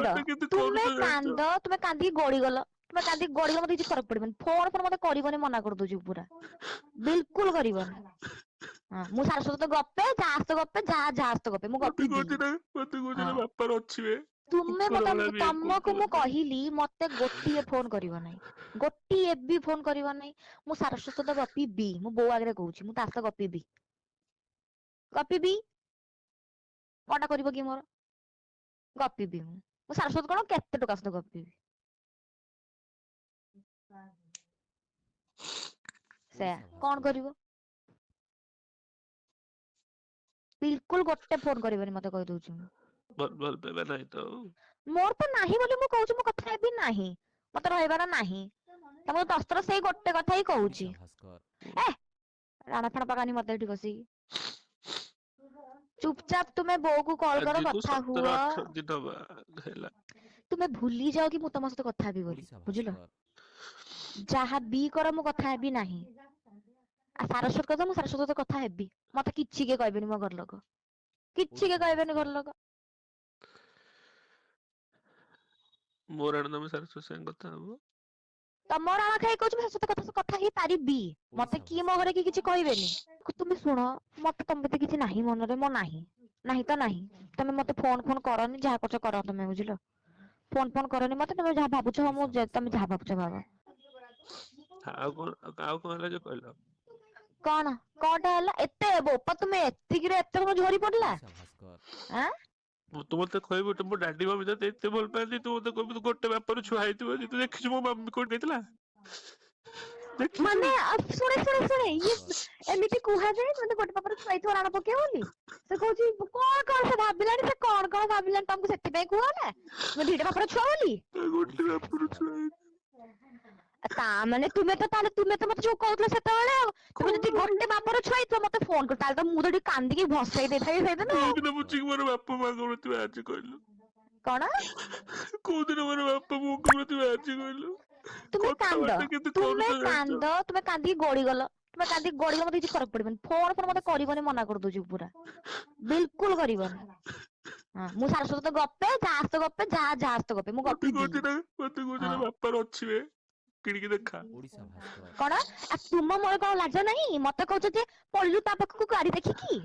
କାନ୍ଦ କଥାବାର୍ତ୍ତା କେମିତି ତୁମେ କରୁଛ ଜାଣିଛ? କାନ୍ଦ, ତୁମେ କାନ୍ଦିକି ଗଡିଗଲ, ତୁମେ କାନ୍ଦିକି ଗଡିଗଲ, ମତେ କିଛି ଫରକ ପଡିବନି। ଫୋନ ଫୋନ ମତେ କରିବନି, ମନା କରିଦଉଛି ପୁରା, ବିଲକୁଲ କରିବନି। ହଁ, ମୁଁ ସାରସ୍ୱତ ତ ଗପେ, ଯାହା ସହିତ ଗପେ, ଯାହା ଯାହା ସହିତ ଗପେ ମୁଁ ମତେ ଗପିବି। କହୁଛି ନା, ମତେ କହୁଛି ହଁ ନା, ବାପାର ଅଛି ବେ। ତୁମେ କୁକୁର ମତେ ଭଳିଆ ବିହେଭ ତମକୁ କରୁଛୁ ମୁଁ ମତେ। କହିଲି, ମତେ ଗୋଟିଏ ଫୋନ କରିବ ନାହିଁ, ଗୋଟିଏ ବି ଫୋନ କରିବ ନାହିଁ। ମୁଁ ସାରସ୍ୱତ ସହିତ ଗପିବି, ମୁଁ ବୋଉ ଆଗରେ କହୁଛି, ମୁଁ ତା ସହିତ ଗପିବି, ଗପିବି। କଣଟା କରିବ କି ମୋର? ଗପିବି ମୁଁ। ମୁଁ ସାରସ୍ୱତ କଣ, କେତେ ଟୋକା ସହିତ ଗପିବି। ସେୟା ଓଡ଼ିଶା କଣ ଭାସ୍କର। କରିବ? ବିଲକୁଲ ଗୋଟେ ଫୋନ କରିବନି ମତେ, କହିଦଉଛି ମୁଁ। ଭଲ ଭଲ ପାଇବା ନାହିଁ ତ ଆଉ। ମୋର ତ ନାହିଁ ବୋଲି ମୁଁ କହୁଛି, ମୁଁ କଥା ହେବି ନାହିଁ, ମତେ ରହିବାର ନାହିଁ। ତମକୁ ଦଶଥର ସେଇ ଗୋଟେ କଥା ହିଁ କହୁଛି। ଓଡ଼ିଶା ଭାସ୍କର। ଏ ରାଣ ଫାଣ ପକାନି ମତେ ଏଠି ବସିକି। ଚୁପଚାପ ତୁମେ ବୋଉକୁ କଲ କର, ଆଜିକୁ କଥା ସତର ହୁଅ। ଅଠର ଦିନ ବା ହେଲା। ତୁମେ ଭୁଲି ଯାଅ କି ମୁଁ ତମ ସହିତ କଥା ହେବି ବୋଲି, ଓଡ଼ିଶା ବୁଝିଲ? ଭାସ୍କର। ଯାହା ବି କର, ମୁଁ କଥା ହେବି ନାହିଁ। ଆଉ ସାରସ୍ୱତ କଥା, ମୁଁ ସାରସ୍ୱତ ସହିତ କଥା ହେବି। ମତେ କିଛି କିଏ କହିବେନି, ମୋ ଘର ଲୋକ କିଛି କିଏ ଓଡ଼ିଶା କହିବେନି, ଘର ଭାସ୍କର। ଲୋକ। ମୋର ଆଣ ତମେ ସାରସ୍ୱତ ସାଙ୍ଗେ କଥା ହବ। ତମ ରାଣ ଖାଇ କହୁଛି, ମୁଁ ସାରସ୍ୱତ କଥା କଥା ହେଇପାରିବି। ମତେ ଓଡ଼ିଶା କିଏ ମୋ ଘରେ ଭାସ୍କର। କି କିଛି କହିବେନି। ତୁମେ ଶୁଣ, ମତେ ତମ ପ୍ରତି କିଛି ନାହିଁ ମନରେ, ମୋ ନାହିଁ, ନାହିଁ ତ ନାହିଁ। ତମେ ମତେ ଫୋନ ଫୋନ କରନି, ଯାହା କରୁଛ କର ତମେ, ବୁଝିଲ? ଫୋନ ଫୋନ କରନି ମତେ। ତମେ ଯାହା ଭାବୁଛ, ହଁ ମୁଁ ଓଡ଼ିଶା ତମେ ଭାସ୍କର। ଯାହା ଭାବୁଛ ଭାବ। ଆଉ କଣ, ଆଉ କଣ ହେଲା ଯେ କହିଲ? କଣ କଣଟା ହେଲା ଏତେ ବୋପା? ତୁମେ ଏତିକିରେ ଏତେ କଣ ଝରି ପଡିଲା? ଓଡ଼ିଶା ଭାସ୍କର। ଆଁ ମୁଁ ତୁ ମତେ କହିବୁ, ତୁ ମୋ ଡାଡି ମମି ତତେ ଏତେ ଭଲ ପାଆନ୍ତି, ତୁ ମତେ କହିବୁ ତୁ ଗୋଟେ ବାପାରୁ ଛୁଆ ହେଇଥିବ। ତୁ ଦେଖିଛୁ ମୋ ମମି କୋଉଠି ଦେଇଥିଲା? ଦେଖିଛୁ? ମାନେ ଶୁଣେ ଶୁଣେ ଓଡ଼ିଶା ଶୁଣେ, ଇଏ ଭାସ୍କର। ଏମିତି କୁହାଯାଏ ମାନେ ଗୋଟେ ପାଖରେ ଛୁଆ ହେଇଥିବ ରାଣ ପକେଇବ ବୋଲି? ସେ କହୁଛି କଣ କଣ ସେ ଭାବିଲାଣି, ସେ କଣ କଣ ଭାବିଲାଣି। ତମକୁ ସେଥିପାଇଁ କୁହନା ତୁମେ ଦିଟା ବାପର ଛୁଆ ବୋଲି। ଗୋଟେ ଓଡ଼ିଶା ବାପରୁ ଭାସ୍କର। ଛୁଆ ହେଇଛି। ତା ମାନେ ତୁମେ ତ ତାହେଲେ ତୁମେ ତ ମତେ ଯୋଉ କହୁଥିଲ ସେତେବେଳେ, ଆଉ ତୁମେ ଯଦି କଣ ଗୋଟେ ବାପର ଛୁଆ ହେଇଥିବ ମତେ ଫୋନ କର, ତାହେଲେ ତ ମୁଁ ତ ଟିକେ କାନ୍ଦିକି ଭସେଇ ଦେଇଥାବି ସେଇଦିନ କୋଉ ଆଉ। ଓଡ଼ିଶା ଦିନ ଭାସ୍କର। ବୁଝିକି ମୋର ବାପା ମାଙ୍କ ପ୍ରତି ଆଜି କହିଲୁ? କଣ? କୋଉ ଦିନ ମୋର ବାପା ବୋଉଙ୍କ ପ୍ରତି ବାହାରିଛି କହିଲୁ? ତୁମେ କାନ୍ଦ, କଥାବାର୍ତ୍ତା କେମିତି ତୁମେ କରୁଛ ଜାଣିଛ? କାନ୍ଦ, ତୁମେ କାନ୍ଦିକି ଗଡିଗଲ, ତୁମେ କାନ୍ଦିକି ଗଡିଗଲ, ମତେ କିଛି ଫରକ ପଡିବନି। ଫୋନ ଫୋନ ମତେ ଓଡ଼ିଶା କରିବନି, ମନା ଭାସ୍କର। କରିଦଉଛି ପୁରା, ବିଲକୁଲ କରିବନି। ହଁ, ମୁଁ ସାରସ୍ୱତ ସହିତ ଗପେ, ଯାହା ସହିତ ଗପେ, ଯାହା ଯାହା ସହିତ ଗପେ ମୁଁ ମତେ ଗପିବି। କହୁଛି ନା, ମତେ କହୁଛି ହଁ ନା, ବାପାର ଅଛି ବେ, କିଣିକି ଦେଖା। ଓଡ଼ିଶା ଭାସ୍କର। କଣ? ଆଉ ତୁମ ମୋର କଣ ଲାଜ ନାହିଁ? ମତେ କହୁଛ ଯେ ପଳିଲୁ ତା ପାଖକୁ ଗାଡି ଦେଖିକି।